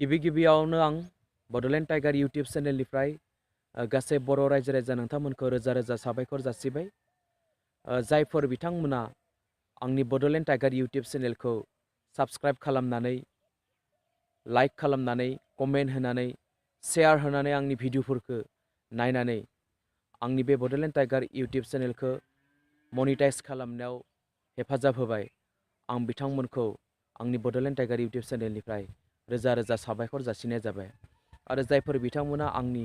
गिबियावनो आं Bodoland tiger YouTube चेनेलनिफ्राय गासै बर' रायजो राजा नोंथांमोनखौ रोजा रोजा साबायखर जासिबाय। जायफोर बिथांमोना आंनि बड'लेण्ड टाइगार इउटुब चेनेलखौ साबस्क्राइब खालामनानै लाइक खालामनानै कमेन्ट होनानै शेयार होनानै आंनि भिडिअफोरखौ नायनानै आंनि बे बड'लेण्ड टाइगार इउटुब चेनेलखौ मनिटाइज खालामनायाव हेफाजाब होबाय। आं बिथांमोनखौ आंनि बड'लेण्ड टाइगार इउटुब चेनेलनिफ्राय रोजा रोजा साबायखर जासिनाय जाबाय। आरो जायफोर बिथांमोना आंनि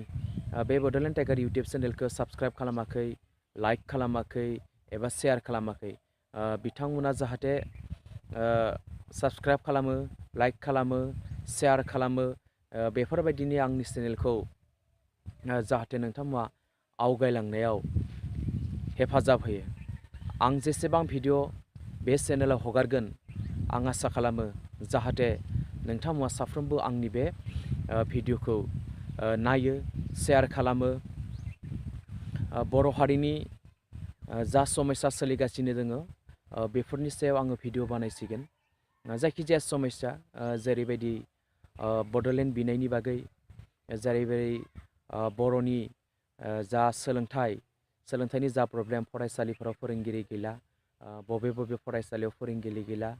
बे बड'लेण्ड टाइगार इउटुब चेनेलखौ साबस्क्राइब खालामाखै, लाइक खालामाखै एबा शेयार खालामाखै, बिथांमोना जाहाथे साबस्क्राइब खालामो, लाइक खालामो, शेयार खालामो, बेफोरबायदिनो आंनि चेनेलखौ जाहाथे नोंथांमोना आवगायलांनायाव हेफाजाब होयो। आं जेसेबां भिडिअ बे चेनेलाव हगारगोन, आं आसा खालामो जाहाथे नोंथांमोना साफ्रोमबो आंनि बे भिडिअखौ नायो, शेयार खालामो। बर' हारिनि जा समस्या सोलिगासिनो दङ, बेफोरनि सायाव आङो भिडिअ बानायसिगोन। जायखिजाया समस्या, जेरैबायदि बड'लेण्ड बिनायनि बागै, जेरैबायदि बर'नि जा सोलोंथाइनि जा प्रब्लेम, फरायसालिफोराव फोरोंगिरि गैला, बबे फरायसालियाव फोरोंगिरि गैला,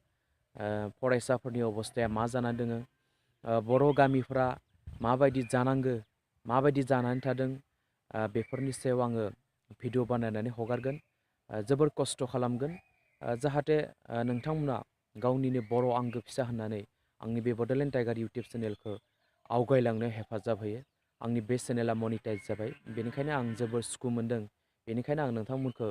फरायसाफोरनि अबस्थाया मा जानानै दङ, बर' गामिफ्रा माबायदि जानांगो, माबायदि जानानै थादों, बेफोरनि सायाव आङो भिडिअ बानायनानै हगारगोन। जोबोर खस्थ' खालामगोन जाहाथे नोंथांमोना गावनिनो बर' आंगो फिसा होननानै आंनि बे बड'लेण्ड टाइगार इउटुब चेनेलखौ आवगायलांनो हेफाजाब होयो। आंनि बे चेनेला मनिटाइज जाबाय, बेनिखायनो आं जोबोर सुखु मोनदों। बेनिखायनो आं नोंथांमोनखौ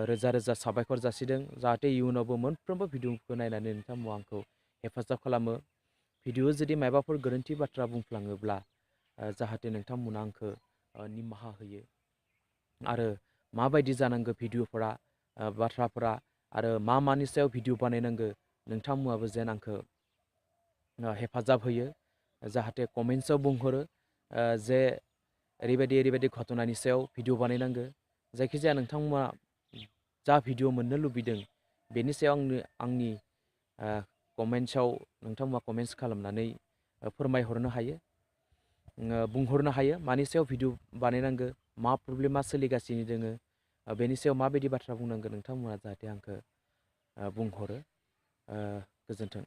रोजा रोजा साबायखर जासिदों। जाहाथे इयुनावबो मोनफ्रोमबो भिडिअखौ नायनानै नोंथांमोना आंखौ हेफाजाब खालामो। भिडिअ जुदि मायबाफोर गोरोन्थि बाथ्रा बुंफ्लाङोब्ला जाहाथे नोंथांमोना आंखौ निमाहा होयो। आरो माबायदि जानांगौ भिडिअफोरा, बाथ्राफोरा, आरो मानि सायाव भिडिअ बानायनांगौ, नोंथांमोनाबो जेन आंखौ हेफाजाब होयो। जाहाथे कमेन्ट्सआव बुंहरो जे ओरैबायदि घटनानि सायाव भिडिअ बानायनांगौ। जायखिजाया नोंथांमोना जा भिडिअ मोननो लुबैदों, बेनि सायाव आंनि कमेन्ट्सआव नोंथांमोना कमेन्ट्स खालामनानै फोरमायहरनो हायो, बुंहरनो हायो मानि सायाव भिडिअ बानायनांगौ, मा प्रब्लेमा सोलिगासिनो दोङो, बेनि सायाव माबायदि बाथ्रा बुंनांगौ, नोंथांमोना जाहाथे आंखौ बुंहरो। गोजोन्थों।